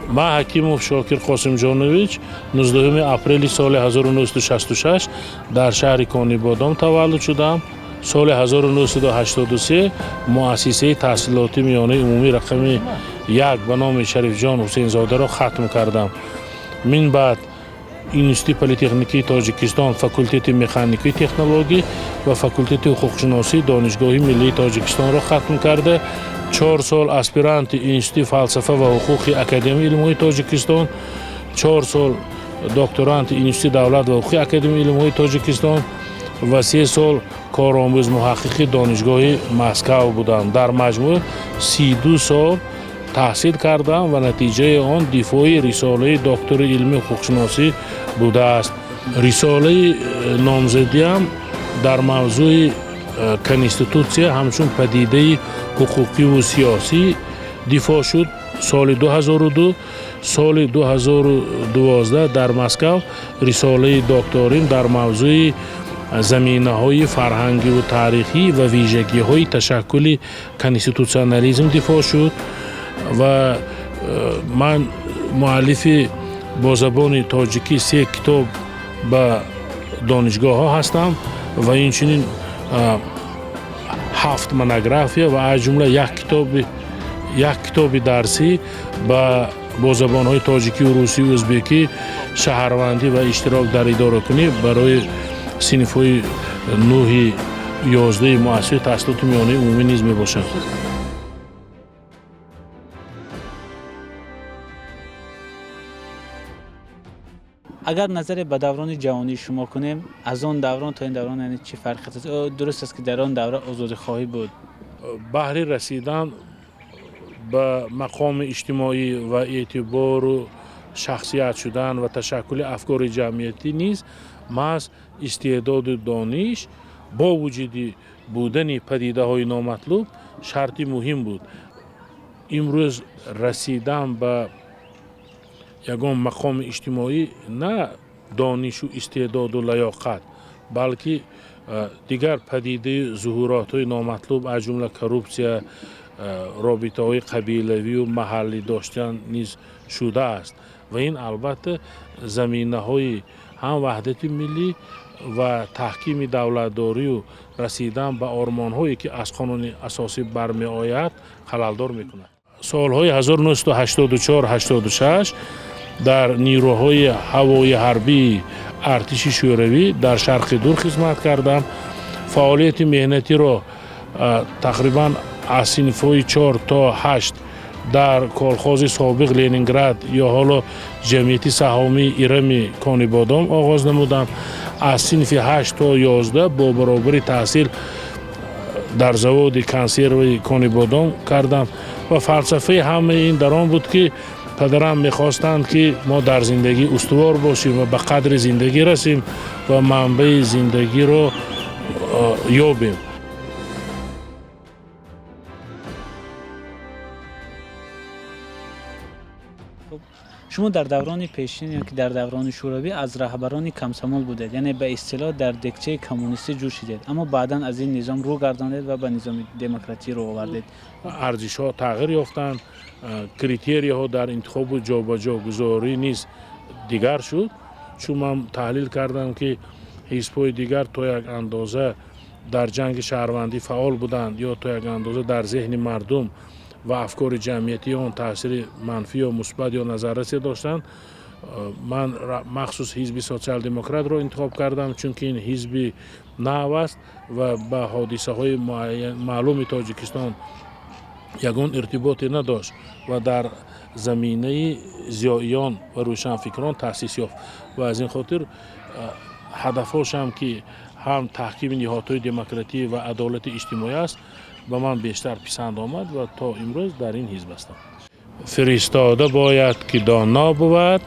Ман Ҳакимов Шокир Қосимҷонович 19 апрели соли 1966 дар шаҳри Конибодом таваллуд шудам. Соли 1983 муассисаи таҳсилоти миёнаи умумӣ рақами 1 ба номи Шарифҷон Ҳусейнзодаро хатм кардам. Мин баъд Институти политехникии Тоҷикистон, факултети механикии технологӣ ва факултети ҳуқуқшиносии Донишгоҳи миллии Тоҷикистонро хатм карда, 4 сол аспиранти Институти фалсафа ва ҳуқуқи Академияи илмҳои Тоҷикистон, 4 сол докторанти Институти давлат ва ҳуқуқи Академияи илмҳои Тоҷикистон ва 3 сол коромӯз муҳаққиқи Донишгоҳи Москав будам. Дар маҷмӯъ 32 сол таҳсил кардам ва натиҷаи он дифои рисолаи доктори илми ҳуқуқшиносӣ будааст. Рисолаи номзадиам дар мавзӯи конститутсия ҳамчун падидаи ҳуқуқиву сиёсӣ дифоъ шуд соли 2002. Соли 2012 дар Москав рисолаи докторим дар мавзӯи заминаҳои фарҳангиву таърихӣ ва вижагиҳои ташаккули конститутсионализм дифоъ шуд ва ман муаллифи бо забони тоҷикӣ 3 китоб ба донишгоҳҳо ҳастам ва инчунин 7 монография ва аз ҷумла як китоби дарсӣ бо забонҳои тоҷикию русию ӯзбекӣ шаҳрвандӣ ва иштирок дар идоракунӣ барои синфҳои нӯҳи ёздаҳи муассисаи таҳсилоти миёнаи умумӣ низ мебошад. Агар назаре ба даврони ҷавонии шумо кунем, аз он даврон то ин даврон яъне чӣ фарқият аст? Дуруст аст, ки дар он давра озодихоҳӣ буд. Баҳри расидан ба мақоми иҷтимоӣ ва эътибору шахсият шудан ва ташаккули афкори ҷамъиятӣ низ маҳз истеъдоду дониш бо вуҷуди будани падидаҳои номатлуб шарти муҳим буд. Имрӯз расидан ба ягон мақоми иҷтимоӣ на донишу истеъдоду лаёқат, балки дигар падидаи зуҳуротҳои номатлуб, аз ҷумла коррупсия, робитаҳои қабилавию маҳаллӣ доштан низ шудааст ва ин албатта заминаҳои ҳам ваҳдати миллӣ ва таҳкими давлатдорию расидан ба ормонҳое, ки аз қонуни асосӣ бармеояд, халалдор мекунад. Солҳои 1984-86 дар нирӯҳои ҳавои ҳарбии артиши Шӯравӣ дар Шарқи Дур хизмат кардам. Фаъолияти меҳнатиро тақрибан аз синфҳои 4 то 8 дар колхози собиқ Ленинград ё ҳоло ҷамъияти саҳомии Ирами Конибодом оғоз намудам. Аз синфи 8 то 11 бо баробари таҳсил дар заводи консерваи Конибодом кардам ва фалсафаи ҳамаи ин дар он буд, ки падарам мехостанд, ки мо дар зиндагӣ устувор бошем ва ба қадри зиндагӣ расем ва манбаи зиндагиро ёбем. Шумо дар даврони пешин ё ки дар даврони Шӯравӣ аз раҳбарони комсомол будед, яъне ба истилоҳ дар декчаи коммунистӣ ҷӯшидед, аммо баъдан аз ин низом рӯ гардондед ва ба низоми демократӣ рӯ овардед. Арзишҳо тағйир ёфтанд, критерияҳо дар интихобу ҷобаҷогузорӣ низ дигар шуд. Чун ман таҳлил кардам, ки ҳизбҳои дигар то як андоза дар ҷанги шаҳрвандӣ фаъол буданд ё то як андоза дар зеҳни мардум ва афкори ҷамъиятии он таъсири манфӣ ё мусбат ё назаррасе доштанд, ман махсус ҳизби социал-демократро интихоб кардам, чунки ин ҳизби нав аст ва ба ҳодисаҳои маълуми Тоҷикистон ягон иртиботе надошт ва дар заминаи зиёиён ва рӯшанфикрон таъсис ёфт ва аз ин хотир ҳадафҳошам, ки ҳам таҳкими ниҳодҳои демократӣ ва адолати иҷтимоӣ аст, ба ман бештар писанд омад ва то имрӯз дар ин ҳизб ҳастам. Фиристода бояд, ки доно бувад,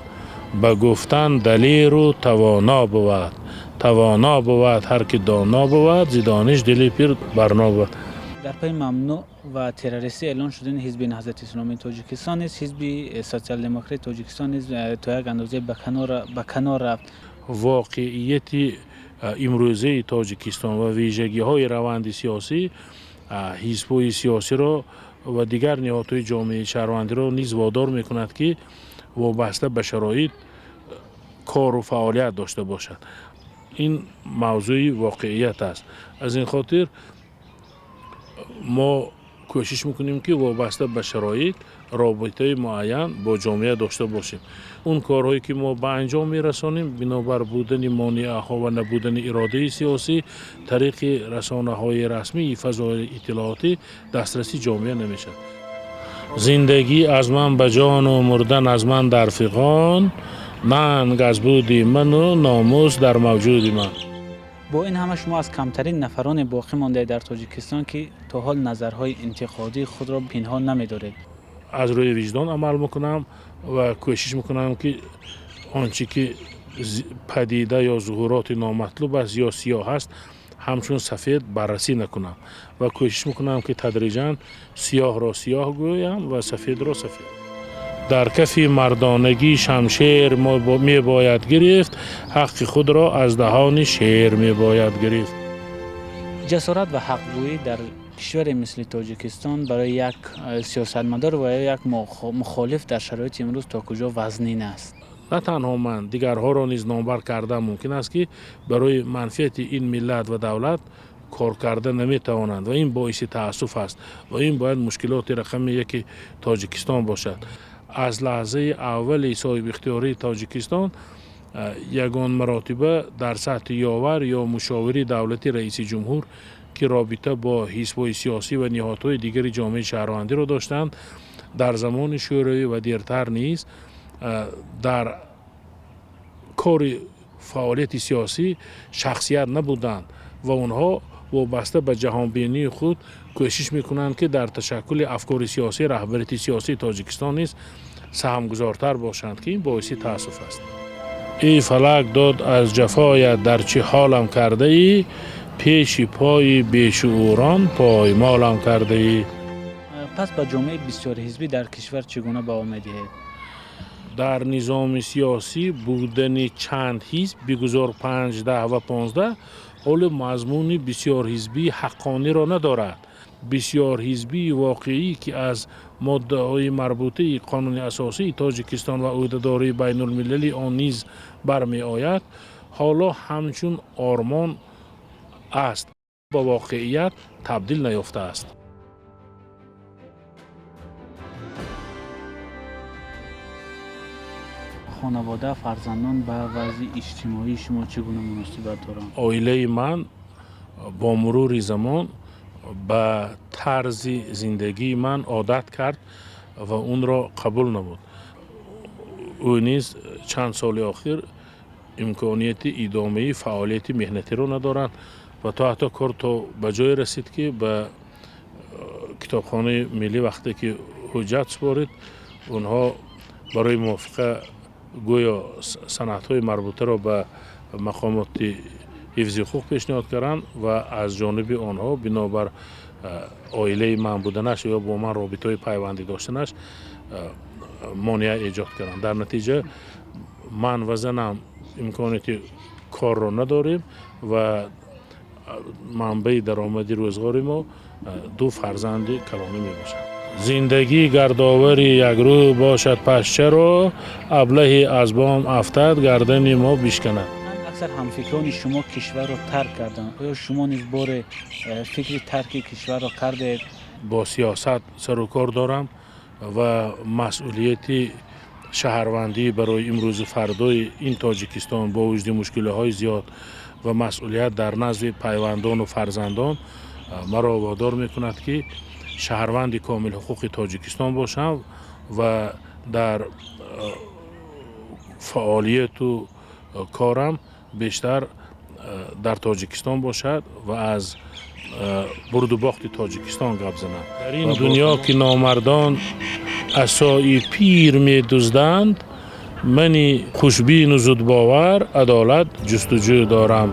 ба гуфтан далеру тавоно бувад. Тавоно бувад ҳар ки доно бувад, зи дониш дили пир барно бувад. Дар пайи мамнӯъ ва террористӣ эълон шудани ҳизби Наҳзати исломии Тоҷикистон низ ҳизби социал-демократии Тоҷикистон низ то як андозе ба канор рафт. Воқеияти имрӯзаи Тоҷикистон ва вижагиҳои раванди сиёсӣ ҳизбҳои сиёсиро ва дигар ниҳодҳои ҷомеаи шаҳрвандиро низ водор мекунад, ки вобаста ба шароит кору фаъолият дошта бошад. Ин мавзӯи воқеият аст. Аз ин хотир мо кӯшиш мекунем, ки вобаста ба шароит робитаи муайян бо ҷомеа дошта бошем. Он корҳое ки мо ба анҷом мерасонем, бинобар будани монеаҳо ва набудани иродаи сиёсӣ, тариқи расонаҳои расмии фазои иттилоотӣ дастраси ҷомеа намешавад. Зиндагӣ аз ман ба ҷону мурдан аз ман дар фиғон, нанг аз буди ману номус дар мавҷуди ман. Бо ин ҳама шумо аз камтарин нафароне боқӣ мондаед дар Тоҷикистон, ки то ҳол назарҳои интиқодии худро пинҳон намедоред. Аз рӯи виҷдон амал мекунам ва кӯшиш мекунам, ки он чӣ ки падида ё зуҳуроти номатлуб аст ё сиёҳ аст, ҳамчун сафед баррасӣ накунам ва кӯшиш мекунам, ки тадриҷан сиёҳро сиёҳ гӯям ва сафедро сафед. Дар кафи мардонагӣ шамшер мебояд гирифт, ҳаққи худро аз даҳони шер мебояд гирифт. Ҷасорат ва ҳақгӯӣ дар кишваре мисли Тоҷикистон барои як сиёсатмадор ва ё як мухолиф дар шароити имрӯз то куҷо вазнин аст? На танҳо ман, дигарҳоро низ номбар кардан мумкин аст, ки барои манфиати ин миллат ва давлат кор карда наметавонанд, ва ин боиси таассуф аст, ва ин бояд мушкилоти рақами яки Тоҷикистон бошад. Аз лаҳзаи аввали соҳибихтиёрии Тоҷикистон ягон маротиба дар сатҳи ёвар ё мушовири давлати раиси ҷумҳур, ки робита бо ҳизбҳои сиёсӣ ва ниҳодҳои дигари ҷомеаи шаҳрвандиро доштанд, дар замони Шӯравӣ ва дертар низ дар кори фаъолияти сиёсӣ шахсият набуданд ва онҳо вобаста ба ҷаҳонбинии худ кӯшиш мекунанд, ки дар ташаккули афкори сиёсӣ, раҳбарияти сиёсии Тоҷикистон низ саҳмгузортар бошанд, ки ин боиси таассуф аст. Эй фалак, дод аз ҷафоят дар чӣ ҳолам кардаӣ, пеши пои бешуурон поймолам кардаӣ. Пас ба ҷомеаи бисёрҳизбӣ дар кишвар чӣ гуна баҳо медиҳед? Дар низоми сиёсӣ будани чанд ҳизб, бигузор 5, 10 ва 15, ҳоло мазмуни бисёрҳизбии ҳаққониро надорад. Бисёрҳизбии воқеӣ, ки аз моддаҳои марбутаи қонуни асосии Тоҷикистон ва ӯҳдадории байнулмилалии он низ бармеояд, ҳоло ҳамчун ормон аст, ба воқеият табдил наёфтааст. Хонавода, фарзандон ба вазъи иҷтимоии шумо чӣ гуна муносибат доранд? Оилаи ман бо мурури замон ба тарзи зиндагии ман одат кард ва онро қабул намуд. Ӯ низ чанд соли охир имконияти идомаи фаъолияти меҳнатиро надоранд ва то ҳатто кор то ба ҷое расид, ки ба китобхонаи миллӣ вақте ки ҳуҷҷат супорид, онҳо барои мувофиқа гӯё санадҳои марбутаро ба мақомоти ҳифзи ҳуқуқ пешниҳод карданд ва аз ҷониби онҳо бинобар оилаи ман буданаш ё бо ман робитаҳои пайвандӣ доштанаш монеа эҷод карданд. Дар натиҷа ман ва занам имконияти корро надорем ва манбаи даромади рӯзғори мо ду фарзанди калонӣ мебошад. Зиндагӣ гардовари якрӯ бошад, пас чаро аблаҳе аз бом афтад, гардани мо бишканад? Аксар ҳамфикрони шумо кишварро тарк карданд. Оё шумо низ боре фикри тарки кишварро кардед? Бо сиёсат сару кор дорам ва масъулияти шаҳрвандӣ барои имрӯзу фардои ин Тоҷикистон бо вуҷуди мушкилиҳои зиёд ва масъулият дар назди пайвандону фарзандон маро водор мекунад, ки шаҳрванди комилҳуқуқи Тоҷикистон бошам ва дар фаъолияту корам бештар дар Тоҷикистон бошад ва аз бурду бохти Тоҷикистон гап занам. Дар ин дунё ки номардон асои пир медузданд, мани хушбину зудбовар адолат ҷустуҷӯ дорам.